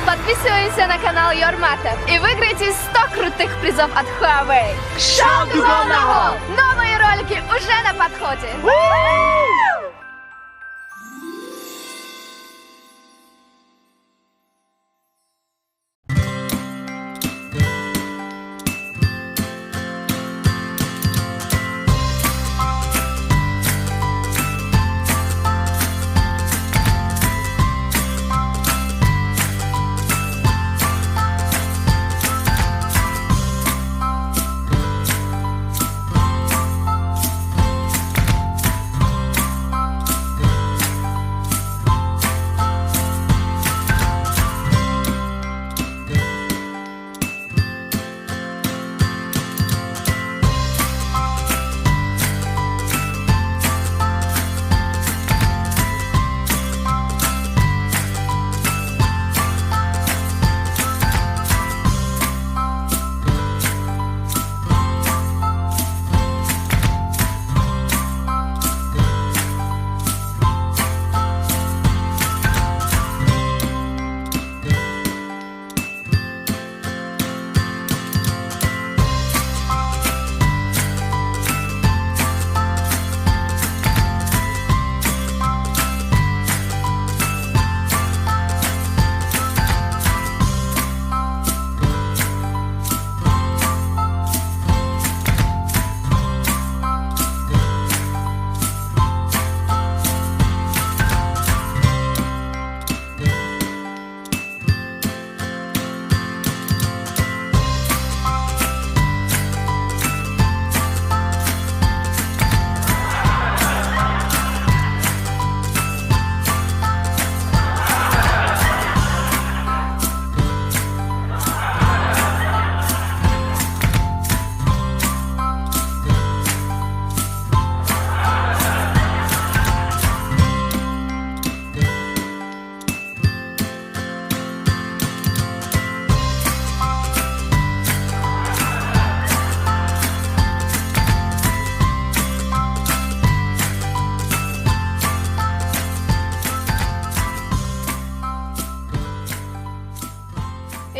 Подписываемся на канал Йорматов и выиграйте 100 крутых призов от Huawei. Шоу Дугонаҳо! Новые ролики уже на подходе.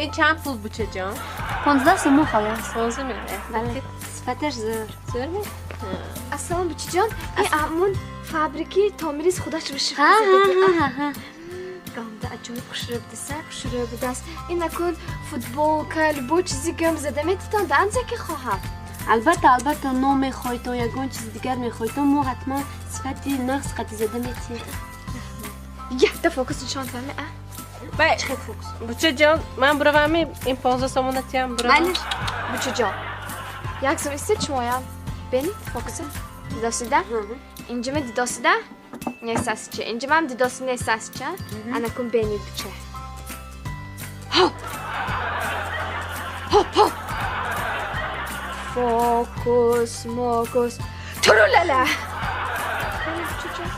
Ин чанд пул, бучаҷон? 15 сомон, халос. 15 меояд? Бале, сифаташ зӯр. Зӯр ме? Ассалом, бучаҷон. И амун фабрики Томирис худаш вышивка Ҳа. задаги. Ҳа ҳа. Ганда аҷоиб хушрӯ будаса, хушрӯ будааст. Ин акун футболка, любой чизи гам зада метитон, да анзе ки хоҳам. Албатта, албатта, ном мехоҳитон, ягон чизи дигар мехоҳитон, мо ҳатман сифати нағз қати зада метиҳем. Якта фокус нишон фарми, а? Бай. Чӣ хел фокус? Бучаҷон, ман буравами, ин 15 сомона тиям, буравам. Майли. Бучаҷон. Як сум истед шумоям. Бенит фокуса. Дидосида? Инҷима дидосида? Несасча. Инҷимам дидоси несасча. Анакун бенит, буча. Хоп. Хоп, хоп. Фокус, мокус. Турулала. Бучаҷон.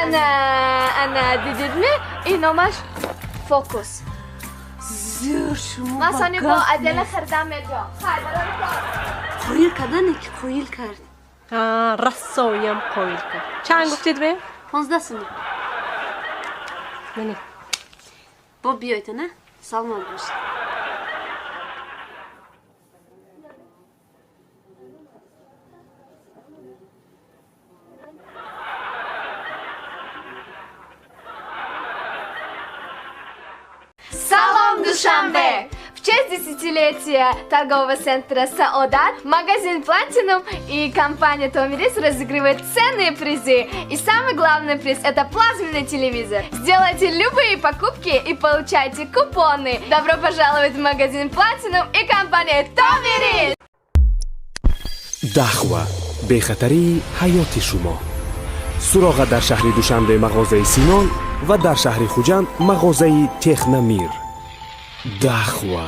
Ана, ана, дидидми? Ин номаш фокус. Зӯр шумо. Ман сони бо гап адела хирдам мебиём. Хай, барори кор. Қоил кардане ки қоил кард. Ҳа, рассоям қоил кард. Чанд гуфтед бе? 15 сомон. Мани. Бо биёйтон, а, саломат бошед. Салом, Душанбе! В честь десятилетия торгового центра «Саодат» магазин «Платинум» и компания «Томирис» разыгрывает ценные призы. И самый главный приз – это плазменный телевизор. Сделайте любые покупки и получайте купоны. Добро пожаловать в магазин «Платинум» и компания «Томирис». Дахва, бехатарии ҳаёти шумо. Суроға дар шаҳри Душанбе, мағозаи Синон, ва дар шаҳри Хуҷанд, мағозаи Техномир. Дахва.